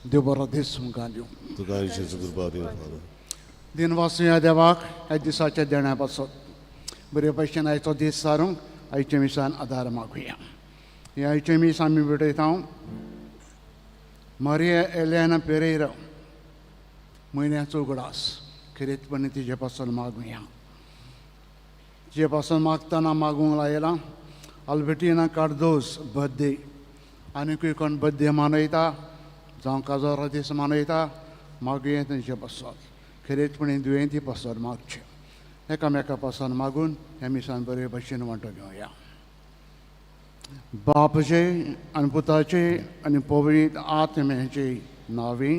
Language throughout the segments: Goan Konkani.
देव बरो दीस तुमकां दिवं. तुका जेजू कृपा दिवं फादर. दिनवासुया देवाक ह्या दिसाच्या देण्या पासत. बरे भशेन आयचो दीस सारूंक आयच्या मिसान आदार मागुया. हे आयचें मीस आमी भेटयता मारिया एलियाना पेरेरा म्हयन्याचो उगडास खेरीतपणी तिजे पासून मागुया. तिजे पासून मागतना मागूंक लायलां आल्बर्टिना कार्दोज बर्थडे. आनीकूय कोण बर्थडे मनयता जावं काजोरा दीस मनयता मागुया तेंचे पासून. खेरीतपणी दुयेंती पासून मागचें. एकामेका पासून मागून ह्या मिसान बरे भशेन वांटो घेवया. बापचे आनी पुताचे आनी पवित्र आत्म्याचे नांवी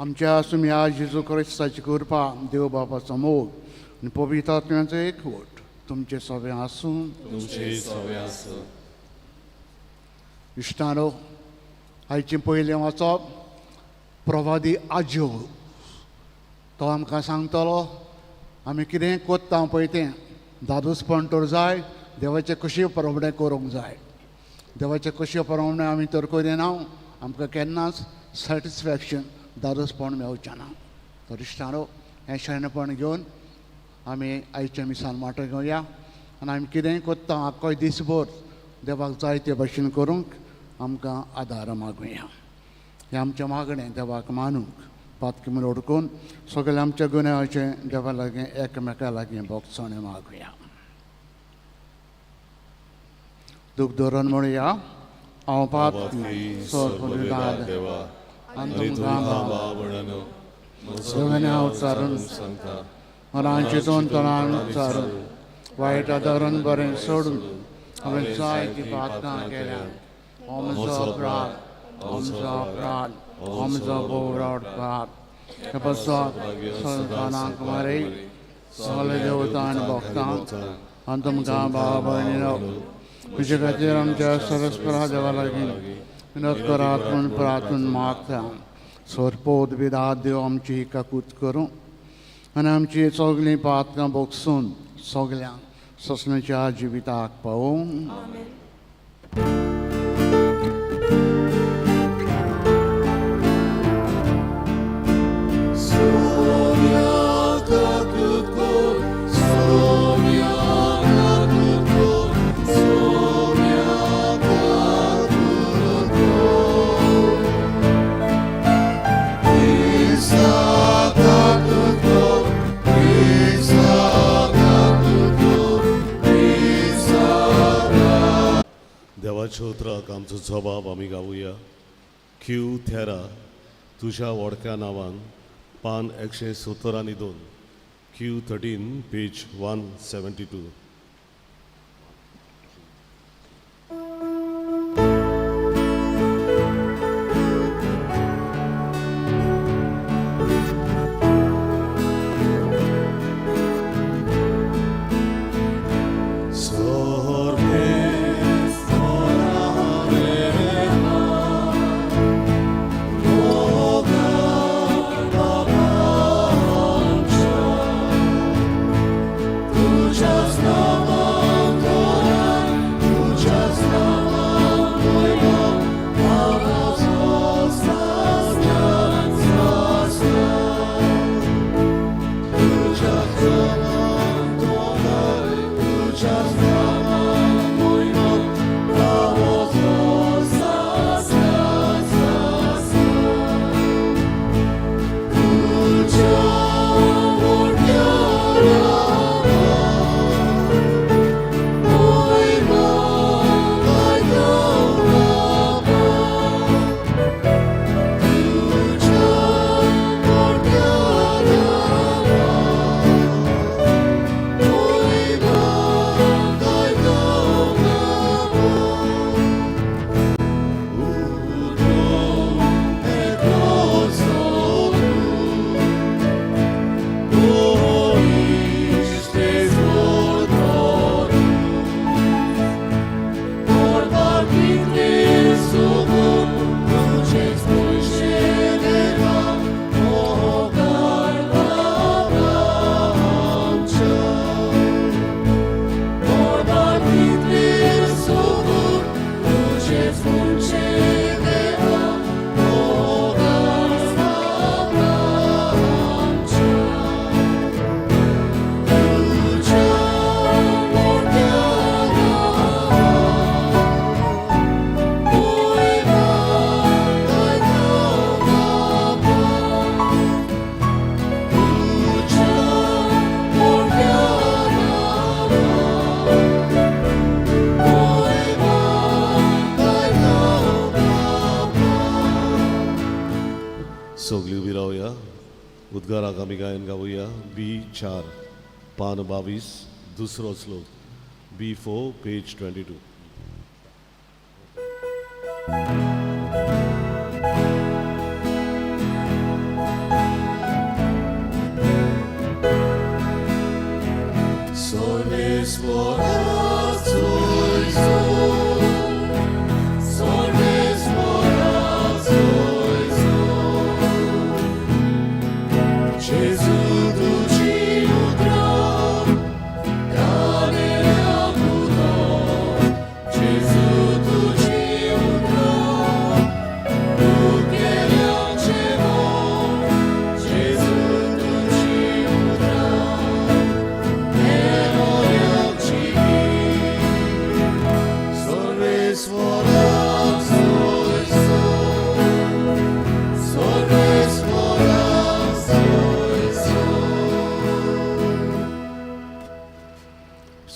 आमच्या सुम्या जेजू क्रिस्ताची कृपा, देव बापाचो मोग आनी पवित्र आत्म्याचो एकवट तुमचे सगळें आसूं. तुमचे सवे आसूं. इश्टानो, आयचें पयलें वाचप प्रवादी आज्यो. तो आमकां सांगतलो आमी कितें कोत्ता पळय तें दादोसपण तर जाय, देवाचें कशें प्रमाणें करूंक जाय. देवाचें कशें प्रमाणें आमी तर करिना आमकां केन्नाच सॅटिस्फॅक्शन दादोसपण मेळचें ना. तर इश्टानो, हें शरणपण घेवन आमी आयच्या मिसान वांटो घेवया आनी आमी कितेंय कोत्ता आख्खो दीसभर देवाक जाय ते भशेन करूंक आमकां आदार मागुया. हें आमचें मागणें देवाक मानूंक पातकी ओडकून सगळें आमच्या गुन्यांवाचें देवा लागीं एकामेका लागीं भोगसणें मागुया. दूख धरून म्हणुया, हांव पातकी सर्वविधा देवा आनी आनी तुमकां तुमकां भाव सगळ्यां उच्चारून सांगता मनान चिंतून तणान उच्चारून वायट आदारून बरें सोडून हांवें जाय ती पातकां केल्या. हो म्हजो अपराध, हो म्हजो अपराध, हो म्हजो भोव अपराध. हे पासत संतानांक मारी सगळे देवता आनी भक्तांक आनी तुमकां भाव भयणीनो तुजे खातीर आमच्या सरस्परा देवा लागीं विनोद करात म्हूण प्रार्थून मागता. सोरपोत बिदात देव आमची काकूत करूं आनी आमची सगळीं पातकां भोगसून सगल्यांक सोंसण्याच्या जिविताक पावूं. देवाच्या उतराक आमचो जबाब आमी गावया. क्यू थेरा तुज्या वडक्या नांवान, पान 172, Q 13, page 172. उद्गाराक आमी गायन गावया बी 4 पान 22 दुसरो श्लोक B4 page 22.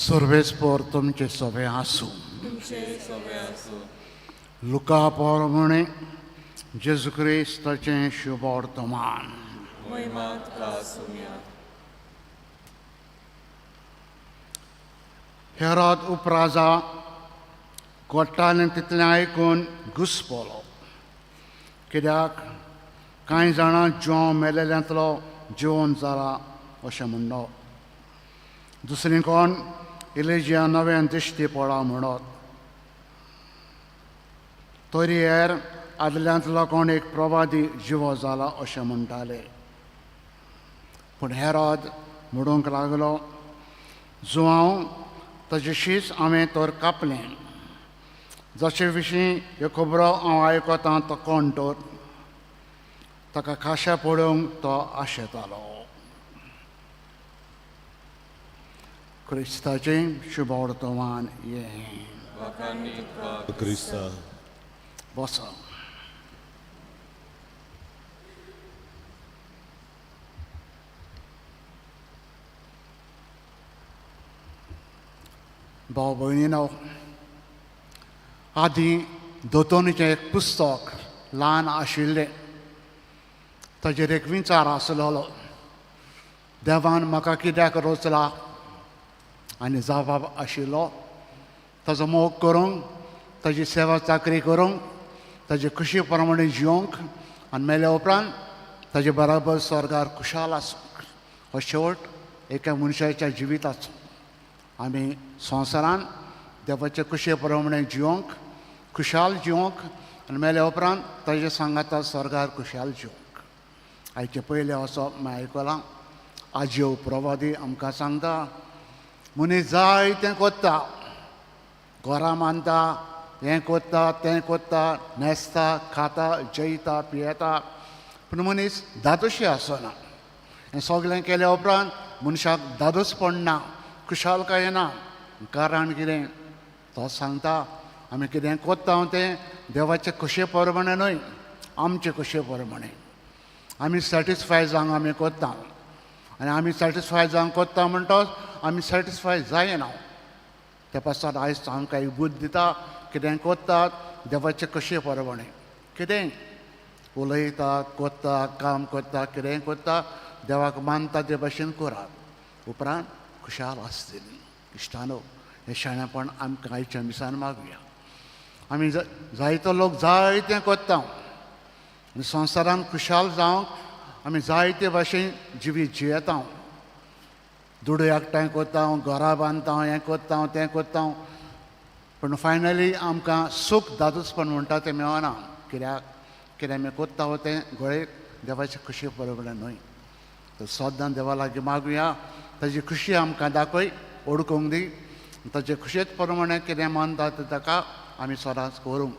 सर्वेस्पर तुमचे सवे आसूं. लुका प्रमाणे जेजू क्रिस्ताचें शुभवर्तमान. हेरोद उपराजा कोट्टालें तितलें आयकून घुसपलो, कित्याक कांय जाणां ज्यो मेलेल्यांतलो जिवन जाला अशें म्हणलो, दुसरें कोण इलेजिया नव्यान दिश्टी पडा म्हणत, तरी हेर आदल्यांतलो कोण एक प्रवादी जिवो जाला अशें म्हणटाले. पूण हेरोद म्हणूंक लागलो, जुआंव ताजेशीच हांवें तर कापलें, जशे विशीं ह्यो खबरो हांव आयकतां तो कोण तर, ताका खाशा पळोवंक तो आशेतालो. क्रिस्ताचें शुभवर्तमान हें. क्रिस्ता बसा. भाव भयणीनो, आदीं दोतोनीचें एक पुस्तक ल्हान आशिल्लें, ताजेर एक विचार आसलेलो, देवान म्हाका कित्याक रचला, आनी जबाब आशिल्लो ताजो मोग करूंक, ताजी सेवा चाकरी करूंक, ताजे खुशी प्रमाणे जिवंक आनी मेल्या उपरांत ताजे बराबर स्वर्गार खुशाल आसूंक. हो शेवट एका मनशाच्या जिविताचो. आमी संवसारान देवाचे खुशे प्रमाणे जिवंक, खुशाल जिवंक आनी मेल्या उपरांत ताजे सांगाता स्वर्गार खुशाल जिवंक. आयचे पयलें असो मागीर आयकलां, आजयो प्रवादी आमकां सांगता, मनीस जाय तें कोत्ता, घरां मानता, हें कोत्ता तें कोत्ता, न्हेसता, खाता, जेयता, पियेता, पूण मनीस दादोशी आसना. हें सगळें केल्या उपरांत मनशाक दादोसपण ना, खुशालकाय ना. कारण कितें? तो सांगता आमी कितें कोत्ता तें देवाचे खुशे प्रमाणे न्हय, आमचे खुशे प्रमाणे. आमी सॅटिस्फाय जावंक आमी कोत्ता, आनी आमी सॅटिस्फाय जावंक कोत्ता म्हणटच आमी सॅटिस्फाय जायना. त्या पासत आयज आमकां एक बुद्द दिता, कितें कोत्तात देवाचे कशे प्रमाणे, कितें उलयता, कोत्ता, काम कोत्ता, कितें कोत्ता देवाक मानता ते भाशेन करात, उपरांत खुशाल आसतली. इश्टानो, हें शाणेपण आमकां आयच्या मिसान मागुया. आमी जायतो लोक जायतें कोत्ता आनी संवसारान खुशाल जावंक आमी जायते भाशेन जिवीत जियेता. दुडू एकठांय कोत्ता, घरां बांदता, हें कोत्ता तें कोत्ता, पूण फायनली आमकां सूख दादोसपण म्हणटा तें मेळना. कित्याक? कितें आमी कोत्ता तें गळेक देवाचे खुशी बरोबर न्हय. तर सद्दां देवा लागीं मागुया, ताजी खुशी आमकां दाखय, ओडकूंक दी, ताजे खुशेच प्रमाणे कितें मानता तें ताका आमी सदांच करूंक,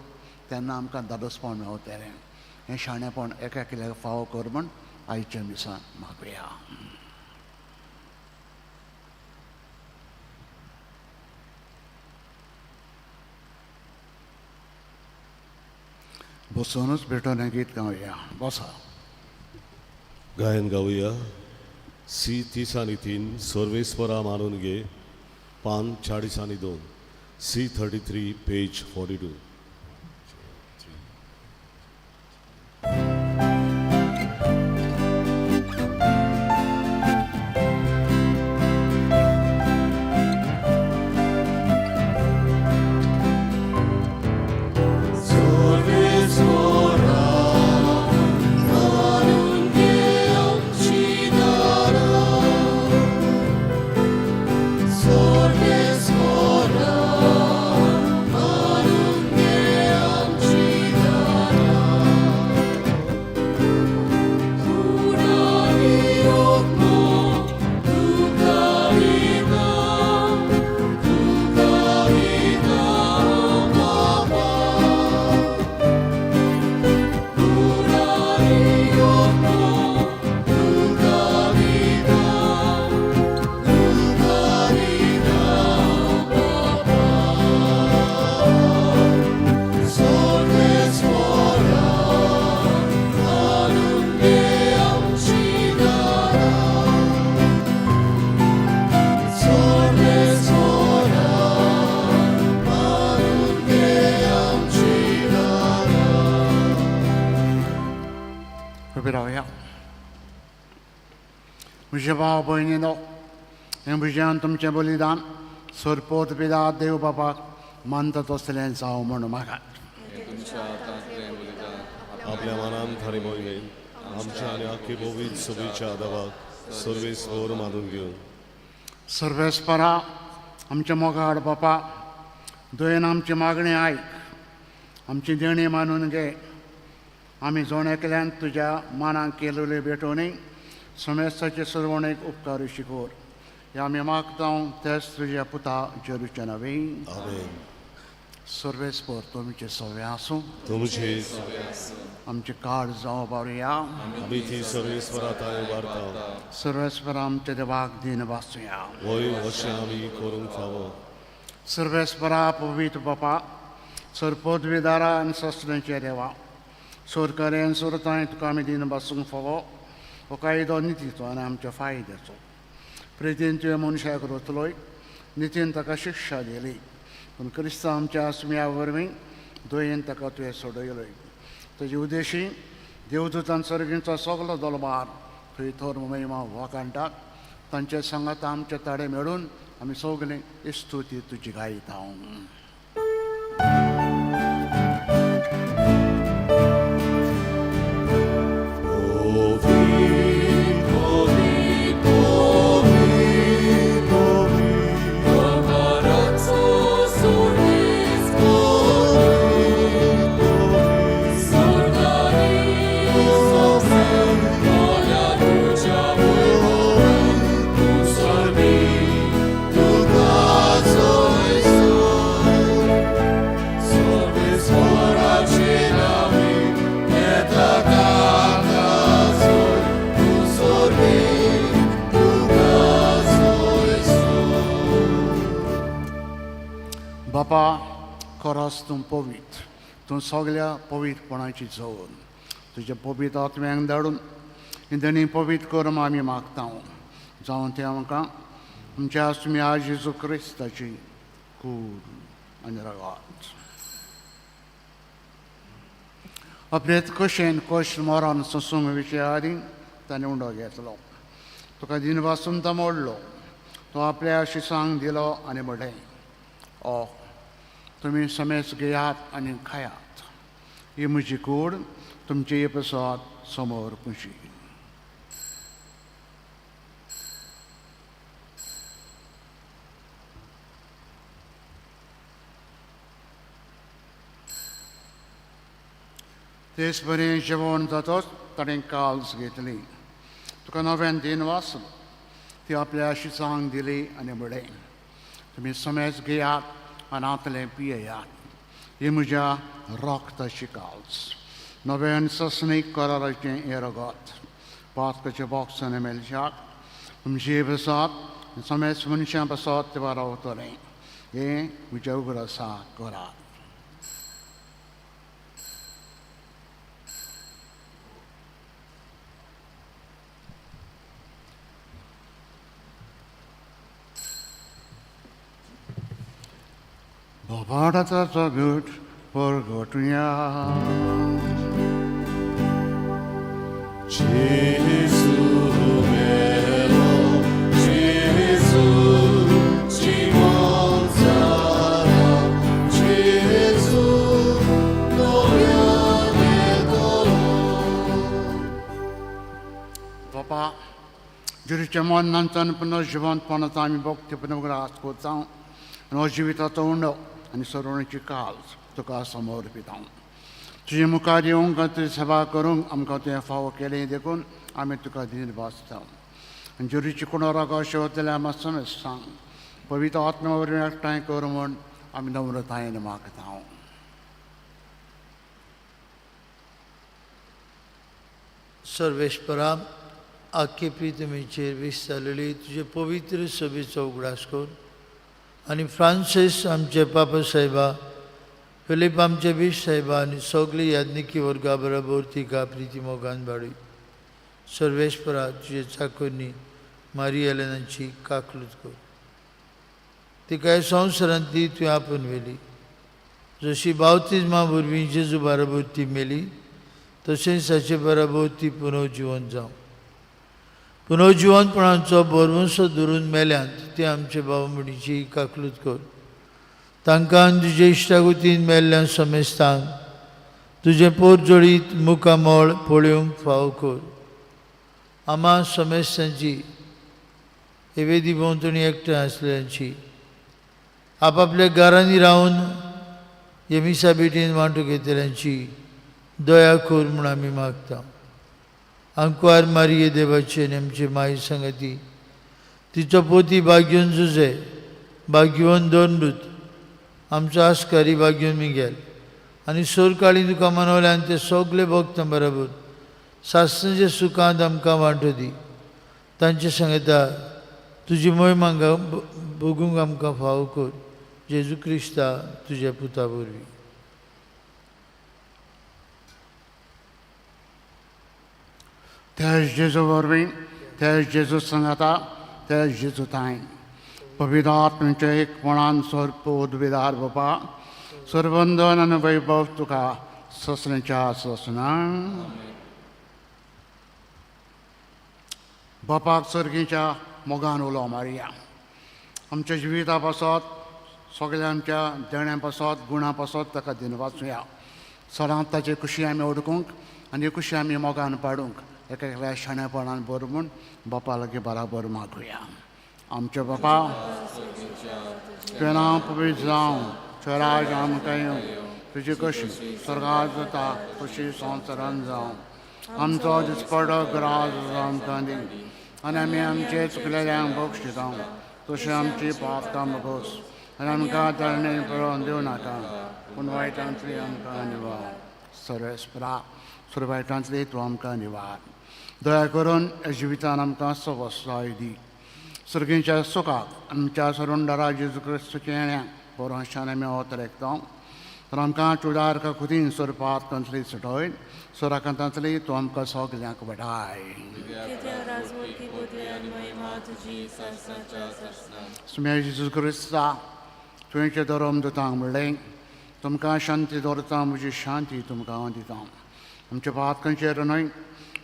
तेन्ना आमकां दादोसपण मेळटलें. हें शाणेपण एका एकल्याक फावो कर म्हूण आयच्या मिसान मागुया. बसूनच भेटून हें गीत गावया. बसा. गायन गावया सी 33 सर्वेस्परा मानून घे, पान 42, C 33 page 42. म्हजे भाव भयणीनो, हें म्हज्यान तुमचें बलिदान सरपोत पिता देव बापाक मानता तसलें जावं म्हूण मागात. हें तुमच्या हातांतलें बलिदान आपल्या मनान थारी मोहिमेन आमच्या आनी आख्खी पवित्र सभेच्या देवाक सर्वेस्पर मानून घेवन. सर्वेस्परा आमच्या मोगाळ बापा, दयेन आमची मागणी आयक, आमची देणी मानून घे. आमी जण एकल्यान तुज्या मानाक केलेली भेटवणी समेस्ताचे सरवणेक उपकार शिकोर हे आमी मागता तेच तुज्या पुता जेरूच्या नवी. आमेन. सर्वेस्पर तुमचे सवे आसूं. तुमचे. आमचे काळ जावं बारुया. आमी ती सर्वेस्परा तांय उबारता. सर्वेस्पर आमच्या देवाक दिन वाचुया. वय अशें आमी करूंक फावो. सर्वेस्परा पवित्र बापा, सरपदवीदारा आनी सस्त्रेंचे देवा, सरकारी आनी सुरताय तुका आमी दिन बासूंक फावो. हो कायदो नितीचो आनी आमच्या फायद्याचो. प्रेतीन तुवें मनशाक रोतलोय, नितीन ताका शिक्षा दिली, पूण क्रिस्तांव आमच्या आसम्या वरवीं दयेन ताका तुवें सोडयलोय. ताजे उद्देशी देवदूतान सर्गींचो सगलो दलबार थंय थोर महिमा वाखाणटात. तांचे सांगात आमचे ताडे मेळून आमी सगळीं इस्तुती तुजी गायता. बापा, खरोच तूं पवित्र, तूं सगल्या पवित्रपणाची जवळ. तुज्या पवित्र आत्म्यांक धाडून ही देणी पवित्र कर म्हूण आमी मागता, जावं तें आमकां आमच्या आसम्या जेजू क्रिस्ताची कूड आनी रगात. आपलेच कशेन कश्ट मरण सोंसूंक विशया आदीं ताणें उंडो घेतलो, तुका दिनवासून तो मोडलो, तो आपल्या शिसांक दिलो आनी म्हणलें, ओ तुमी समेज घेयात आनी खायात, ही म्हजी कूड तुमचे प्रसाद समोर पुशी. तेच बरें जेवण जातच ताणें काल्स घेतली, तुका नव्यान दिन वाचलो, ती आपल्या शिसांक दिली आनी म्हणलें, तुमी समेज घेयात आनी आतलें पियेयात, ही म्हज्या रक्ताची काल्स, नव्यान ससणीक कराराचें हें रगत, पातकाचें बॉक्सांनी मेळशात तुमचे प्रसाद समेज मनशां प्रसाद ते रावतलें, हें म्हज्या उगडासा करात. बाबाडाचा गट परगटुया. जेजू मेलो, जेजू जिवन जाला, जेजू नव्यान येतलो. बापा, जुरीच्या मरणांतल्यान पुनः जिवंतपणाचो आमी भक्ती पुनर्ग्रास करता आनी हो जिविताचो उंडो आनी सरवणेची काल्स तुका समर्पिता. तुजे मुखार येवंक आनी तुजी सेवा करूंक आमकां तुवें फावो केलें देखून आमी तुका धीर भासता. आनी जुरीची कुणोराक अशें वतलें आमकां समेज सांग, पवित्र आत्म्या वरवीं एकठांय कर म्हूण आमी नम्रतायेन मागता. सर्वेस्परा, आख्खे प्रितमेचेर वीस जालेली तुजे पवित्र सभेचो उगडास कर आनी फ्रांसीस आमचे पापा साहेबा, फिलीप आमचे बीश साहेबा आनी सगळी याज्ञिकी वर्गा बरोबर तिका प्रिती मोगान बाळी. सर्वेस्परा, तुजे चाकोरनी मारी एलेनाची काकलूत कर, तिका ह्या संवसारांतली तुवें आपोवन व्हेली. जशी बावतिज्मा वरवीं जेजू बरोबर ती मेली, तशेंच ताचे बरोबर ती पुनर्जिवन जावं. पुनर्जिवनपणाचो भरवंसो धरून मेल्यांत ते आमचे बाबा म्हणीची काकलूत कर. तांकां तुजे इश्टागुतीन मेल्ल्या समेस्तांक तुजें पोरजोळीत मुखामळ पळोवंक फावो कर. आमा समेस्तांची हे वेदी भोंवतणी एकठांय आसल्यांची आपापल्या घरांनी रावन हे मिसा भेटीन वांटो घेतल्यांची दया कर म्हूण आमी मागता. आंकवार मारिये देवाचे आनी आमचे माई संगती तिचो पोती भाग्योन जुजे भाग्यवन दोन दूत आमचो आस्कारी भाग्योन मिगेल आनी सोरकाळी तुका मनवले आनी ते सगळे भक्तां बरोबर सासणाच्या सुखांत आमकां वांटो दी. तांचे सांगता तुजी मोहीम हांगा भोगूंक आमकां फावो कर. जेजू क्रिस्ता तुज्या पुता वरवीं. त्याच जेजू वरवीं, त्याच जेजू सांगाता, त्याच जेजू तांय पवित्र आत्म्याच्या एकपणान सर्प उद्विदार बापा सर्वंदन आनी वैभव तुका ससण्याच्या ससना. बापाक सर्गीच्या मोगान उलो मारया. आमच्या जिविता पासत सगळ्या आमच्या देण्या पासत गुणा पासत ताका दिनवाचुया. सदांच ताचे खुशी आमी ओडकूंक आनी खुशी आमी मोगान पाडूंक एका एकल्या शाणेपणान भर म्हूण बापा लागीं बराबर मागुया. आमचे बापा, तुजें नांव पवित्र जावं, तुजें राज आमकां येवं, तुजी कशी स्वर्गात जाता तशी संवसारान जावं. आमचो दिसपडो ग्रास आमकां दी आनी आमी आमचे चुकलेल्यांक बक्षिता तशें आमची पापतां भोगोस आनी आमकां तरणे पळोवन दिवं नाका पूण वायटांतली आमकां निवार. सर्वेस्परा सर्व वायटांतली तूं आमकां निवार. दया करून जिवितान आमकां सवसाय दी. सर्गीच्या सुखाक आमच्या सरुंडरा जेजू क्रिस्तूचें येण्या बरोशान आमी अवतरेकता. तर आमकां चुडार खुदीन सोरपात कंतली सुटय सोराकांतांतली तूं आमकां सगल्यांक वाटाय. सुम्या जेजू क्रिस्ता तुवें धर्म दुतांक म्हणलें तुमकां शांती दवरता म्हजी शांती तुमकां हांव दिता. आमच्या पातकांचेर न्हय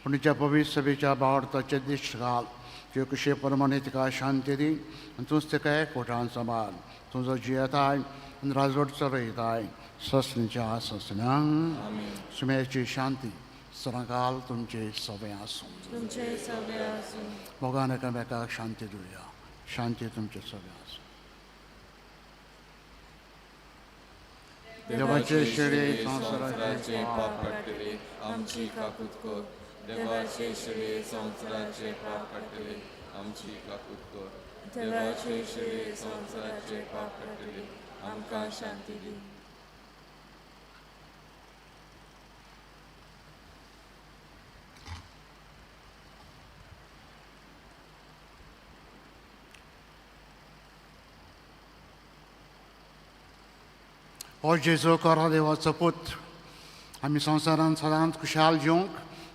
पूण तुज्या पवित्र सभेच्या भावार्थाचेर दिश्ट घाल. तुजे कुशे प्रमाणे तिका शांती दी आनी तूंच तिका एकवटान सांबाळ. तुजो जियेताय आनी राजवट चलयताय ससणीच्या ससना. सुम्याची शांती सदांकाल तुमचे सगळें आसूं. मोगान एकामेकाक शांती दिवया. शांती तुमचे सगळें आसूं. देवाचे शेळे संवसाराचे पाप काडटले आमची काकूत कर. देवाचे शेळे संवसाराचे पाप काडटले आमची काकूत कर. देवाचे शेळे संवसाराचे पाप काडटले आमकां शांती दी. हो जेजू कोरा देवाचो पूत आमी संवसारान सदांच खुशाल जिवंक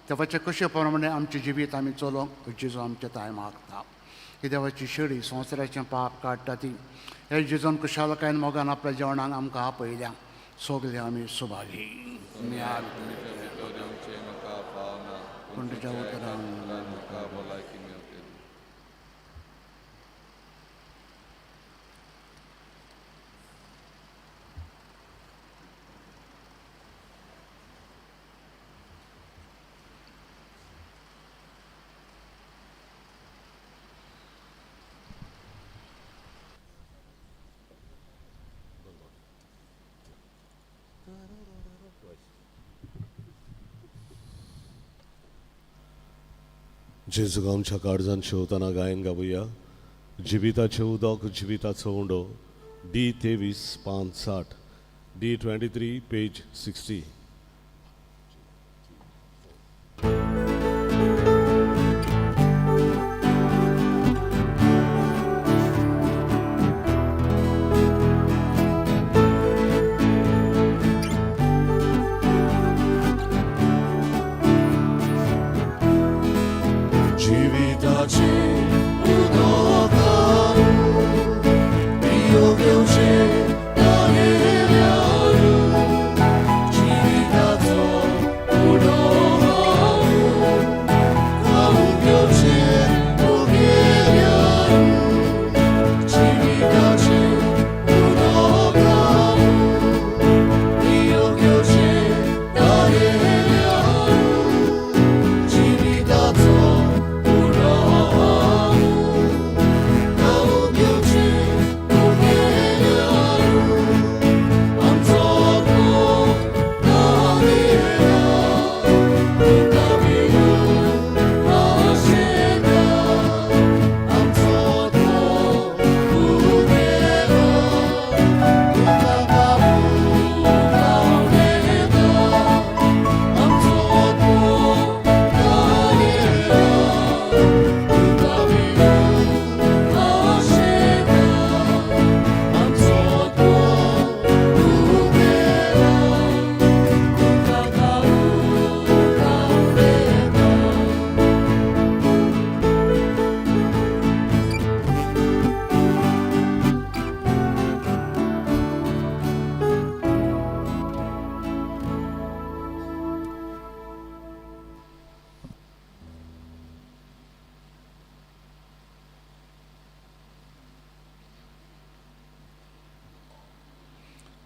देवाचे कशे प्रमाणे आमचें जिवीत आमी चलोवंक जेजू आमचे ताय मागता. ही देवाची शेळी संवसाराचें पाप काडटा ती हे जेजून खुशालकायेन मोगान आपल्या जेवणाक आमकां आपयल्या. सगळे आमी सुभागी. पूण तुज्या उतरान म्हाका भलायकी मेळटली. जेजूक आमच्या काळजान शेवतना गायन गावया. जिविताचें उदक जिविताचो उंडो डी 23 5 60 डी 23 पेज 60.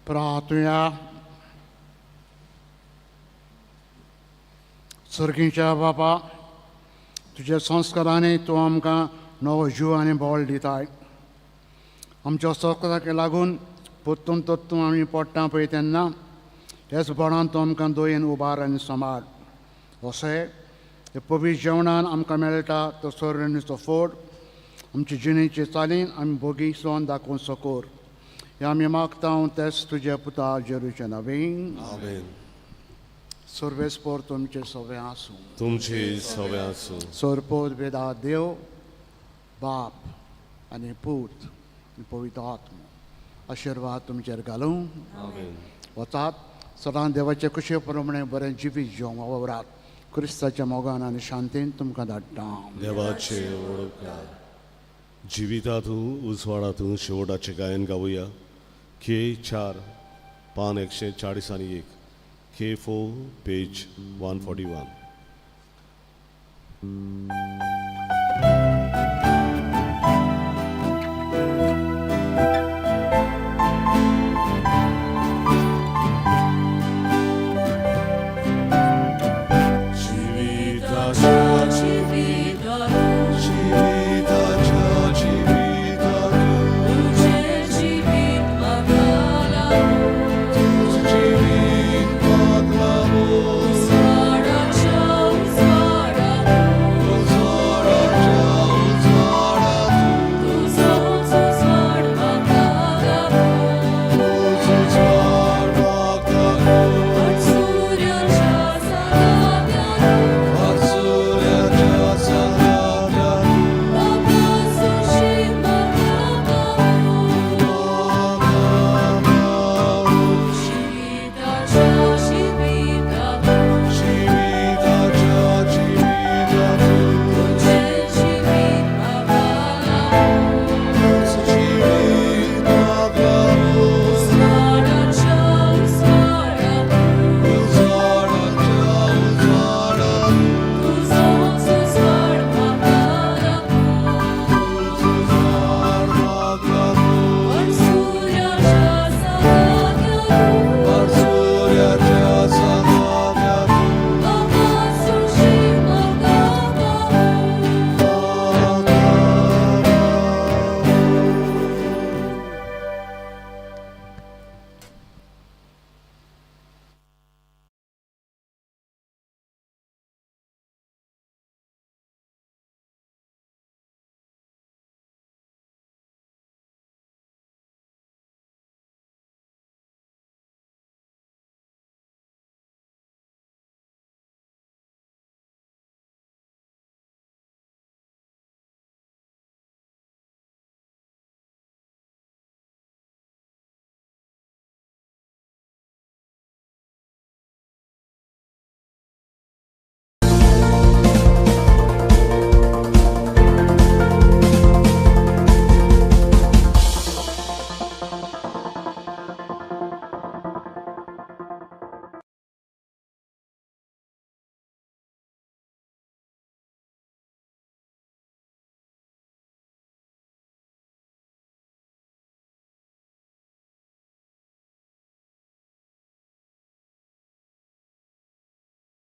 प्रार्थुया. सर्गीच्या बापा, तुज्या संस्कारांनी तूं आमकां नवो जीव आनी बळ दिताय. आमच्या संस्काराक लागून परतून तत्तून आमी पडटा पळय तेन्ना ह्याच बळान तूं आमकां दयेन उबार आनी सांबाळ. अशें हे पवित्र जेवणान आमकां मेळटा तो सोरणीचो फोड आमचे जिणेचे चालीन आमी भोगीसोन दाखोवंक सकोर. हे आमी मागता तेच तुज्या पुता जेरूचे नवीन. आमेन. सर्वेस्पोर तुमचे सगळें आसूं. तुमचे सगळे आसूं. सोरपोत वेदा देव बाप आनी पूत आनी पवित्र आत्मो आशिर्वाद तुमचेर घालूं. आमेन. वतात सदां देवाचे कुशे प्रमाणे बरें जिवीत जिवंक वावरात. क्रिस्ताच्या मोगान आनी शांतीन तुमकां धाडटा. देवाचे ओळखा जिवितातूं उजवाडातूं शेवटाचें गायन गावया. के 4 पान 141, K 4 page 141.